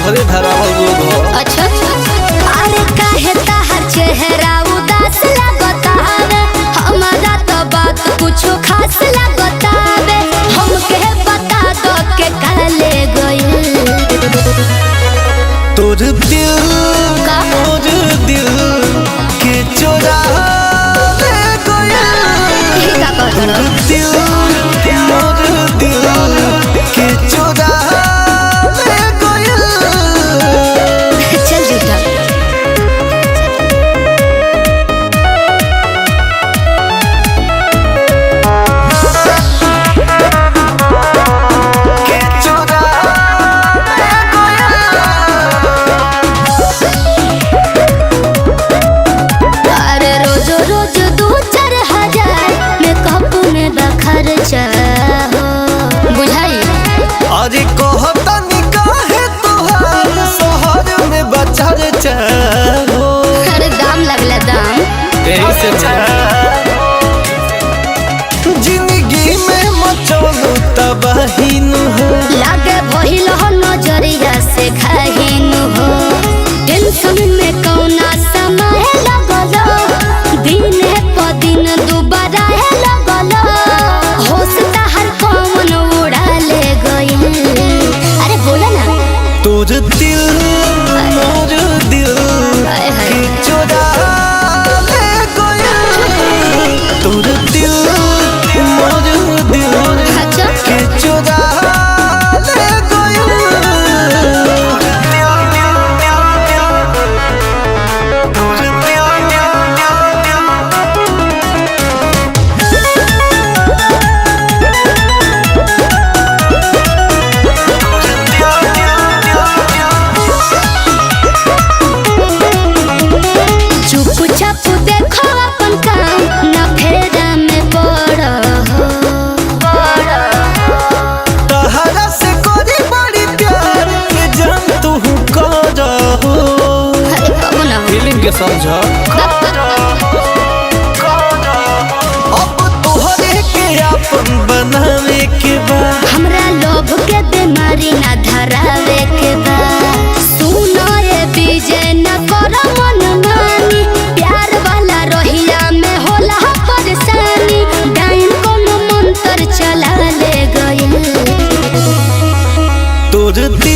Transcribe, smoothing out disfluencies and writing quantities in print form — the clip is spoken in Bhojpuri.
तोहरे धरावल रोग हो। अच्छा, अरे काहे ताहर चेहरा उदास लागता हवे? हमारा तो बात कुछो खास लागता हवे। हमके बता दो के काले गइल। तोर दिल का? मोर दिल के चोरा ले गइल। ई का कहत तोर रहो? दिल मोर दिल के चोरा ले गइल। चल झूठा। के चोरा ले गइल। अरे रोज रोज 2-4 हजार मेकअप में बखर हो बुझाई। अरे कहतनी काहे तोहार शहर में बचर हो। अरे दाम लगला दाम। यही से जिंदगी में मचौलू तबाहीन हो। लागे भइल हो नजरिया से खाहिन हो। टेंशन में कौना समय लगल, दिन प दिन दुबारा है लगल। होश ताहर कौन उड़ा ले गइल? अरे बोला ना। तोर दिल मोर दिल हाय हाय। के चोरा ले गइल। तोर दिल मोर दिल अच्छा। के चोरा ले गइल। चुपचाप देखो अपन काम, ना फेरा में पड़ हो। तहरा से कोरी बड़ी प्यार के जान तू कर हो। अरे कबो ना हो। फीलिंग के समझ। अब तोहरे के अपन बनावे के बा। हमरा लोभ के बीमारी ना धरावे के बा। सुनो ये विजय न कर मन मानी, प्यार वाला रोहिया में होला परेशानी। डाइन कोनो मंत्र चला ले गइल। तोर दिल